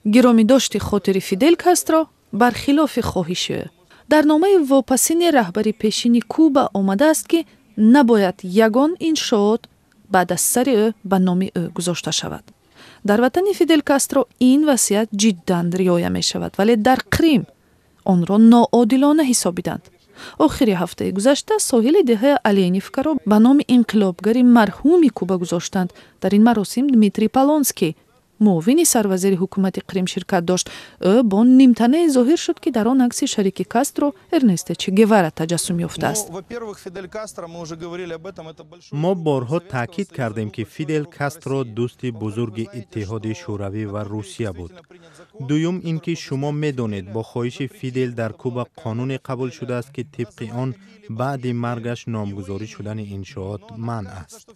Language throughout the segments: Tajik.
Гиромидошти хотири Фидель Кастро бар хилофи хоҳиши ӯ. Дар номаи вопасини раҳбари пешини Куба омадааст, ки набояд ягон иншоот баъд аз сари ӯ ба номи ӯ гузошта шавад. Дар ватани Фидель Кастро ин васият ҷиддан риоя мешавад, вале дар Қрим онро ноодилона ҳисобиданд. Охири ҳафтаи гузашта соҳили деҳаи Оленевкаро ба номи инқилобгари марҳуми Куба гузоштанд. Дар ин маросим Дмитрий Полонский, муовини сарвазири ҳукумати Қрим, ширкат дошт. Ӯ бо нимтанае зоҳир шуд, ки дар он акси шарики Кастро, Эрнесто Че Гевара, таҷассум ёфтааст. Мо борҳо таъкид кардем, ки Фидел Кастро дӯсти бузурги Иттиҳоди Шӯравӣ ва Русия буд. Дуюм ин ки, шумо медонед, бо хоҳиши Фидел дар Куба қонуне қабул шудааст, ки тибқи он баъди маргаш номгузорӣ шудани иншоот манъ аст.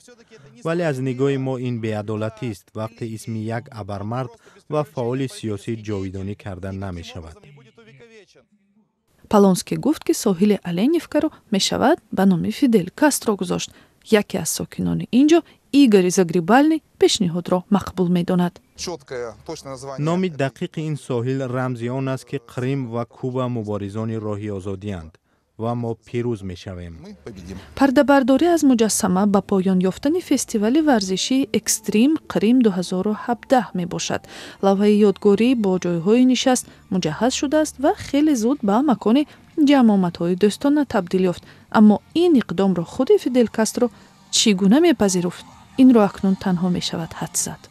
Вале аз нигоҳи мо ин беадолатист, вақте исми як абармард ва фаъоли сиёсӣ ҷовидонӣ карда намешавад. Полонский гуфт, ки соҳили Оленевкаро мешавад ба номи Фидель Кастро гузошт. Яке аз сокинони ин ҷо, Игори Загребальный, пешниҳодро мақбул медонад. Номи дақиқи ин соҳил рамзи он аст, ки Қрим ва Куба муборизони роҳи озодиянд ва мо пирӯз мешавем. Пардабардорӣ аз муҷассама ба поён ёфтани фестивали варзишии «Экстрим Қрим 2017» мебошад. Лавҳаи ёдгорӣ бо ҷойҳои нишаст муҷаҳҳаз шудааст ва хеле зуд ба макони ҷамъомадҳои дӯстона табдил ёфт. Аммо ин иқдомро худи Фидель Кастро чӣ гуна мепазируфт, инро акнун танҳо мешавад ҳадс зад.